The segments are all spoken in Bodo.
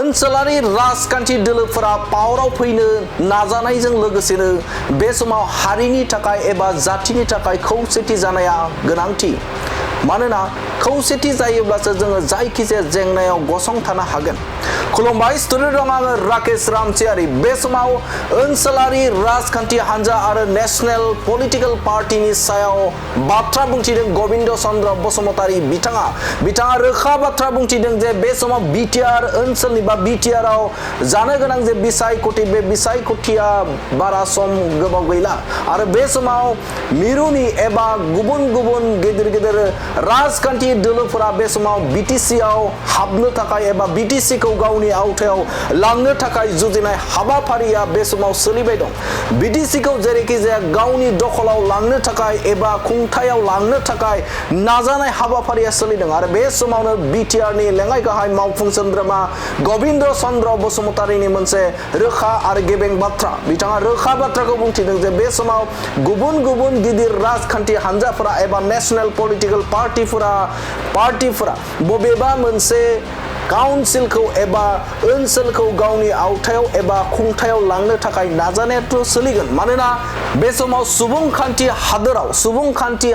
ओनसोलारि राजखान्थि दोलोफोरा पावाराव फैनो नाजानायजों लोगोसेनो बे समाव हारिनि थाखाय एबा जातिनि थाखाय खौसेथि जानाया गोनांथि। मानोना खौसेथि जायोब्लासो जोङो जायखिजाया जेंनायाव गसंथानो हागोन। खुलुमबाय स्टुडिअ दं आङो राकेश रामसियारि। बे समाव ओनसोलारि राजखान्थि हान्जा आरो नेशनेल पलिटिकल पार्टीनि सायाव बाथ्रा बुंथिदों गबिन्द चन्द्र बसुमतारी बिथाङा रोखा बाथ्रा बुंथिदों जे बे समाव बिटिआर ओनसोलनि बा बिटिआरआव जानो गोनां जे बिसायख'थि बे बिसायख'थिया बारा सम गोबाव गैला आरो बे समाव मिरुनि एबा गुबुन गुबुन गेदेर राजखान्थि दोलोफोरा बे समाव बिटिसिआव हाबनो थाखाय एबा बिटिसिखौ गावनि आवथायाव लांनो थाखाय जुजिनाय हाबाफारिया बे समाव सोलिबाय दं। बिटिसिखौ जेरैखि जाया गावनि दखलाव लांनो थाखाय एबा खुंथायाव लांनो थाखाय नाजानाय हाबाफारिया सोलिदों आरो बे समावनो बिटिआरनि लेङाइ गाहाय मावफुं सोद्रोमा गबिन्द चन्द्र बसुमतारीनि मोनसे रोखा आरो गेबें बाथ्रा। बिथाङा रोखा बाथ्राखौ बुंथिदों जे बे समाव गुबुन गुबुन गिदिर राजखान्थि हान्जाफोरा एबा नेशनेल पलिटिकल पार्टीफोरा बबेबा मोनसे काउन्सिलखौ एबा ओनसोलखौ गावनि आवथायाव एबा खुंथायाव लांनो थाखाय नाजानायाथ' सोलिगोन। मानोना बे समाव सुबुंखान्थि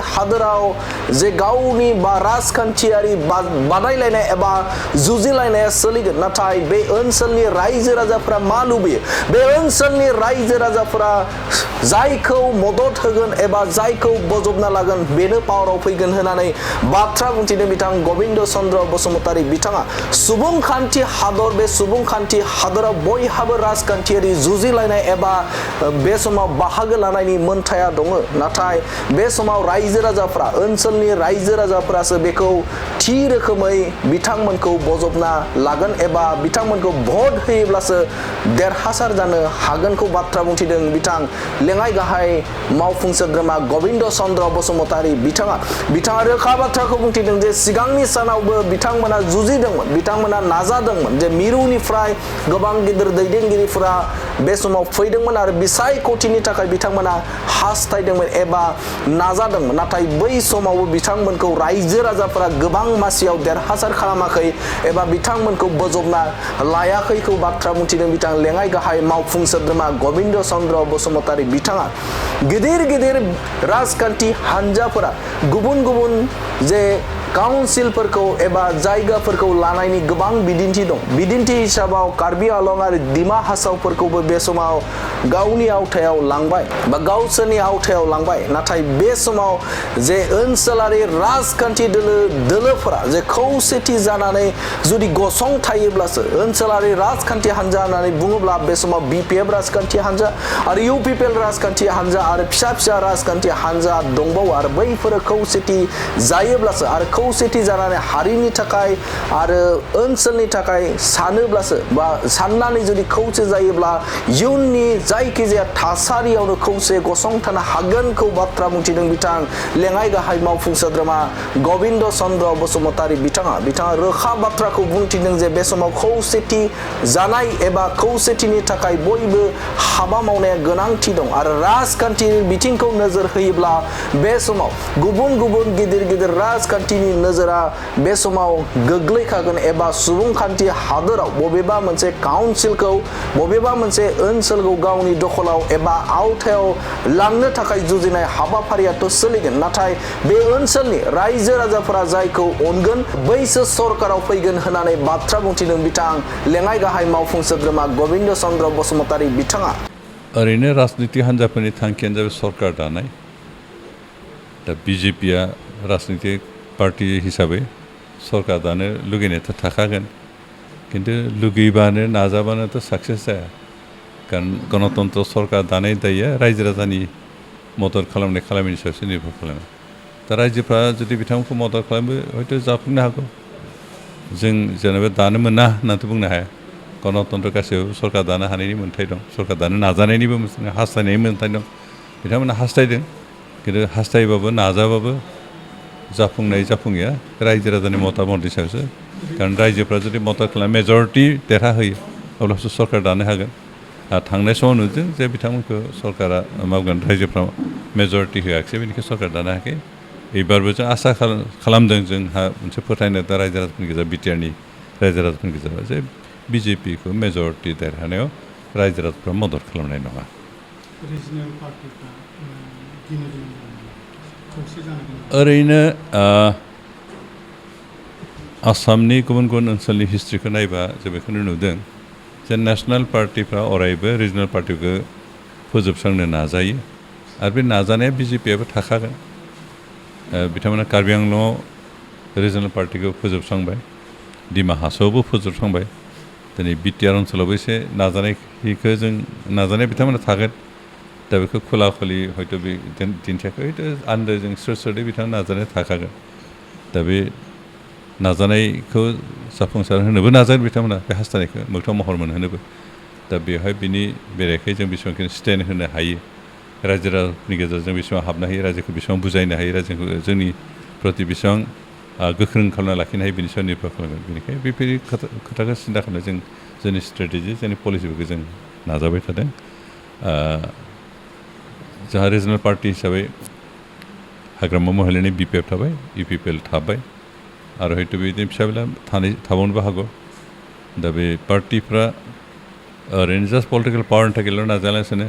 हादोराव जे गावनि बा राजखान्थियारि बादायलायनाय एबा जुजिलायनाया सोलिगोन। नाथाय बे ओनसोलनि रायजो राजाफोरा मा लुबैयो? बे ओनसोलनि रायजो राजाफोरा जायखौ मदद होगोन एबा जायखौ बजबना लागोन बेनो पावाराव फैगोन होननानै बाथ्रा बुंथिदों बिथां गबिन्द चन्द्र बसुमतारी बिथाङा। सुबुंखान्थि हादर बे सुबुंखान्थि हादराव बयहाबो राजखान्थियारि जुजिलायनाय एबा बे समाव बाहागो लानायनि मोन्थाया दङ। नाथाय बे समाव रायजो राजाफ्रा ओनसोलनि रायजो राजाफोरासो बेखौ थि रोखोमै बिथांमोनखौ बजबना लागोन एबा बिथांमोनखौ भट होयोब्लासो देरहासार जानो हागोनखौ बाथ्रा बुंथिदों बिथां लेङाइ गाहाय मावफुं सोद्रोमा गबिन्द चन्द्र बसुमतारी बिथाङा रोखा बाथ्राखौ बुंथिदों जे सिगांनि सानावबो बिथांमोना जुजिदोंमोन, बिथांमोना नाजादोंमोन जे मिरुनिफ्राय गोबां गिदिर दैदेनगिरिफोरा बे समाव फैदोंमोन आरो बिसायख'थिनि थाखाय बिथांमोना हास्थायदोंमोन एबा नाजादोंमोन। नाथाय बै समावबो बिथांमोनखौ रायजो राजाफोरा गोबां मासियाव देरहासार खालामाखै एबा बिथांमोनखौ बजबना लायाखैखौ बाथ्रा बुंथिदों बिथां लेङाइ गाहाय मावफुं सोद्रोमा गबिन्द चन्द्र बसुमतारी बिथाङा। गिदिर राजखान्थि हान्जाफोरा गुबुन गुबुन जे काउन्सिलफोरखौ एबा जायगाफोरखौ लानायनि गोबां बिदिन्थि दं। बिदिन्थि हिसाबाव कार्बि आलं आरो डिमा हासावफोरखौबो बे समाव गावनि आवथायाव लांबाय बा गावसोरनि आवथायाव लांबाय। नाथाय बे समाव जे ओनसोलारि राजखान्थि दोलोफोरा जे खौसेथि जानानै जुदि गसंथायोब्लासो ओनसोलारि राजखान्थि हान्जा होननानै बुङोब्ला बे समाव बिपिएफ राजखान्थि हान्जा आरो इउपिपिएल राजखान्थि हान्जा आरो फिसा राजखान्थि हान्जा दंबावो आरो बैफोरो खौसेथि जायोब्लासो आरो खौसेथि जानानै हारिनि थाखाय आरो ओनसोलनि थाखाय सानोब्लासो बा साननानै जुदि खौसे जायोब्ला इयुननि जायखिजाया थासारियावनो खौसे गसंथानो हागोनखौ बाथ्रा बुंथिदों बिथां लेङाइ गाहाय मावफुं सोद्रोमा गबिन्द चन्द्र बसुमतारी बिथाङा रोखा बाथ्राखौ बुंथिदों जे बे समाव खौसेथि जानाय एबा खौसेथिनि थाखाय बयबो हाबा मावनाया गोनांथि दं आरो राजखान्थि बिथिंखौ नोजोर होयोब्ला बे समाव गुबुन गिदिर राजखान्थिनि नोजोरा बे समाव गोग्लैखागोन एबा सुबुंखान्थि हादोराव बबेबा मोनसे काउन्सिलखौ बबेबा मोनसे ओनसोलखौ गावनि दखलाव एबा आवथायाव लांनो थाखाय जुजिनाय हाबाफारियाथ' सोलिगोन। नाथाय बे ओनसोलनि रायजो राजाफोरा जायखौ अनगोन बैसो सरकाराव फैगोन होननानै बाथ्रा बुंथिदों बिथां लेङाइ गाहाय मावफुं सोद्रोमा गबिन्द चन्द्र बसुमतारी बिथाङा। ओरैनो राजनितिक हान्जाफोरनि थांखियानो जाबाय सरकार दानाय। दा बिजेपिया राजनितिक पार्टी हिसाबै सरकार दानो लुगैनायाथ' थाखागोन, खिन्थु लुगैबानो नाजाबानोथ' साक्सेस जाया। कारण गणतन्त्र सरकार दानाय दायआ रायजो राजानि मदद खालामनायनि सायावसो निर्भर खालामो। दा रायजोफ्रा जुदि बिथांमोनखौ मदद खालामो हयथ' जाफुंनो हागौ। जों जेनेबा दानो मोना होननानैथ' बुंनो हाया। गणतन्त्र गासैबो सरकार दानो हानायनि मोन्थाय दं, सरकार दानो नाजानायनिबो हास्थायनायनि मोन्थाय दं। बिथांमोना हास्थायदों, खिन्थु हास्थायबाबो नाजाबाबो जाफुङैया रायजो राजानि मतामतनि सायावसो। कारण रायजोफ्रा जुदि मदद खालामो मेजरिटि देरहाहोयो अब्लासो सरकार दानो हागोन। थांनाय समाव नुदों जे बिथांमोनखौ सरकारा मावगोन, रायजोफ्रा मेजरिटि होआखिसै, बेनिखायनो सरकार दानो हायाखै। एबारबो जों आसा खालामदों, जोंहा मोनसे फोथायनाय दा रायजो राजाफोरनि गेजेराव बिटिआरनि रायजो राजाफोरनि गेजेराव जे बिजेपिखौ मेजरिटि देरहानायाव रायजो राजाफ्रा मदद खालामनाय नङा। रिजनेल पार्टिफ्रा गिनो गोनां खौसे जानो गोनां ओरैनो आसामनि गुबुन गुबुन ओनसोलनि हिस्ट्रिखौ नायबा जों बेखौनो नुदों जे नेसनेल पार्टिफ्रा अरायबो रिजनेल पार्टिखौ फोजोबस्रांनो नाजायो आरो बे नाजानाया बिजेपियाबो थाखागोन। बिथांमोना कार्बि आंलंआव रिजनेल पार्टिखौ फोजोबस्रांबाय, डिमा हासावबो फोजोबस्रांबाय, दिनै बिटिआर ओनसोलावबो एसे नाजानाया बिथांमोना थागोन। दा बेखौ खुला खुलि हयथ' बे दिन्थियाखै, हयथ' आन्दोजों स्रोद स्रोदै बिथांमोना नाजानाया थाखागोन। दा बे नाजानायखौ जाफुंसार होनोबो नाजागोन बिथांमोना, बे हास्थायनायखौ मोगथां महर मोनहोनोबो। दा बेवहाय बिनि बेरेखायै जों बेसेबांखिनि स्टेन्ड होनो हायो, रायजो राजानि गेजेरजों बेसेबां हाबनो हायो, रायजोखौ बेसेबां बुजायनो हायो, रायजोखौ जोंनि प्रति बेसेबां गोख्रों खालामना लाखिनो हायो, बिनि सायाव निर्भर खालामगोन। बेनिखायनो बेफोर खोथाखौ सिन्था खालामनो जोंनि स्ट्रेटेजि, जोंनि पलिसिफोरखौ जों नाजाबाय थादों। जोंहा रिजनेल पार्टि हिसाबै हाग्रामा महिलानि बिपिएफ थाबाय, इउपिपिएल थाबाय, आरो हयथ' बिदिनो फिसा फिला थाबावनोबो हागौ। दा बे पार्टिफ्रा ओरैनो जास्ट पलिटिकेल पावारनि थाखायल' नाजायालासेनो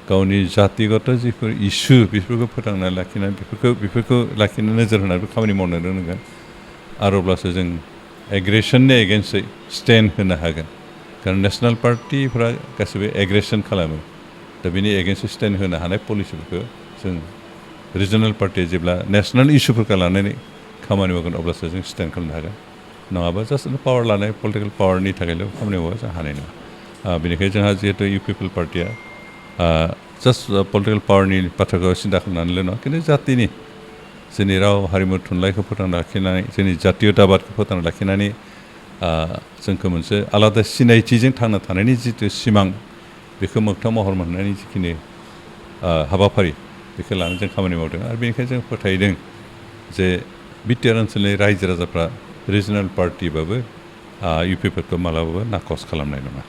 गावनि जातिगत जिफोर इसु बेफोरखौ फोथांना लाखिनानै बेफोरखौ लाखिनो नोजोर होनानै खामानि मावनो रोंनांगोन। आरो अब्लासो जों एग्रेसननि एगेन्स्टै स्टेन्ड होनो हागोन। कारण नेसनेल पार्टिफ्रा गासिबो एग्रेसन खालामो। दा बेनि एगेन्स्टै स्टेन्ड होनो हानाय पलिसिफोरखौ जों रिजनेल पार्टिया जेब्ला नेसनेल इस्युफोरखौ लानानै खामानि मावगोन अब्लासो जों स्टेन्ड खालामनो हागोन। नङाबा जास्ट पावार लानाय पलिटिकेल पावारनि थाखायल' खामानि मावबा जों हानाय नङा। बेनिखायनो जोंहा जिहेतु इउपिपिएल पार्टिया जास्ट पलिटिकेल पावारनि बाथ्राखौ सिन्था खालामनानैल' नङा, खिन्थु जातिनि जोंनि राव हारिमु थुनलाइखौ फोथांना लाखिनानै, जोंनि जातीयताबादखौ फोथांना लाखिनानै जोंखौ मोनसे आलादा सिनायथिजों थांना थानायनि जिथु सिमां, बेखौ मोगथां महर मोननायनि जिखिनि हाबाफारि, बेखौ लानानै जों खामानि मावदों। आरो बेनिखायनो जों फोथायदों जे बिटिआर ओनसोलनि रायजो राजाफ्रा रिजनेल पार्टिबाबो इउपिपिएलखौ मालाबाबो नाकच खालामनाय नङा।